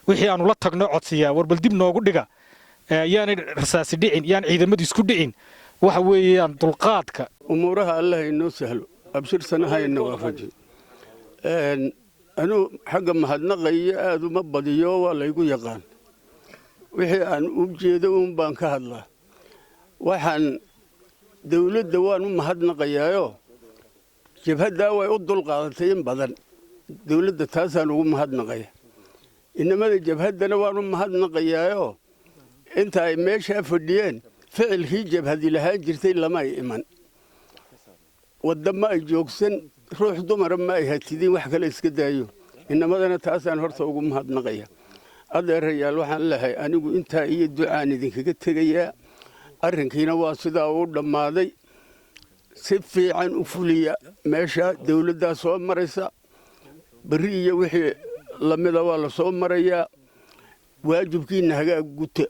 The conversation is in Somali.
Wixii aanu la tagno codsiyaa, war bal dib noogu dhiga, yaanay rasaasi dhicin, yaan ciidamadu isku dhicin, waxa weeyaan dulqaadka. Umuuraha Allah inoo sahlo, abshirsana hayna waafaji. Anuu xagga mahadnaqayo aad uma badiyo, waa laygu yaqaan. Wixii aan u jeedo uun baan ka hadlaa. Waxaan dawladda waan u mahadnaqayaayo, jabhaddaa way u dulqaadatay in badan. Dawladda taasaan ugu mahadnaqaya. Inamada jabhaddana waan u mahadnaqayaayo, inta ay meeshaa fadhiyeen ficilkii jabhadi lahaan jirtay lamay iman, wadda ma ay joogsan, ruux dumara ma ay hatidin, wax kale iska daayo. Inamadana taasaan horta ugu mahadnaqaya. Adeerayaal, waxaan lehay anigu intaa iyo ducaan idinkaga tegayaa. Arrinkiina waa sidaa uu dhammaaday. Si fiican u fuliya meesha dawladdaa soo maraysa berri iyo wixii lamida waa la soo marayaa. Waajibkiinna hagaag guta.